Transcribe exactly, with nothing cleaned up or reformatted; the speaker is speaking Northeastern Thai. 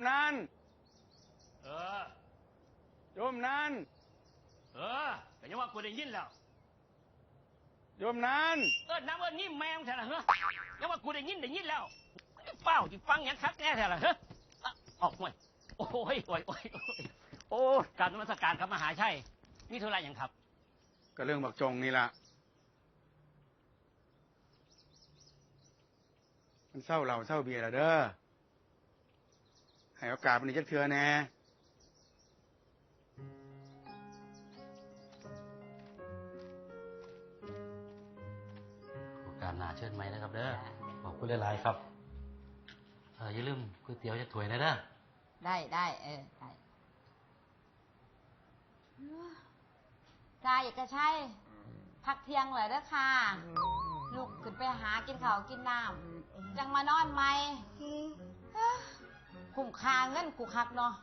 นั่น เออ โยมนั่น เออ ก็ยังว่ากูได้ยินแล้ว โยมนั่น เออ น้ำเอิ้นนี่แม่งแท้ละเหรอ ยังว่ากูได้ยิน ได้ยินแล้ว เป้าที่ฟังหยังคักแน่แท้ละเหรอ อ่ะ ออกห่วย โอ้ย โอ้ย โอ้ย โอ้ย โอ้ย กราบนมัสการครับมหาชัย มีธุระหยังครับ ก็เรื่องบักจงนี่ล่ะ มันเซาเหล้าเซาเบียร์แล้วเด้อ ให้โอกาสมันอีกจักเทื่อแหน่ โอกาสหน้าเชิญใหม่นะครับเด้อ จ้ะ ขอบคุณหลายๆครับ เอ่อ อย่าลืมก๋วยเตี๋ยวจักถ้วยนะเด้อ ได้ ได้ เออ ได้ จ่าเอกชัย พักเที่ยงแล้วเด้อค่ะ ลุกขึ้นไปหากินข้าวกินน้ำ จังมานอนใหม่ คุ้มค่าเงินกูคักเนาะ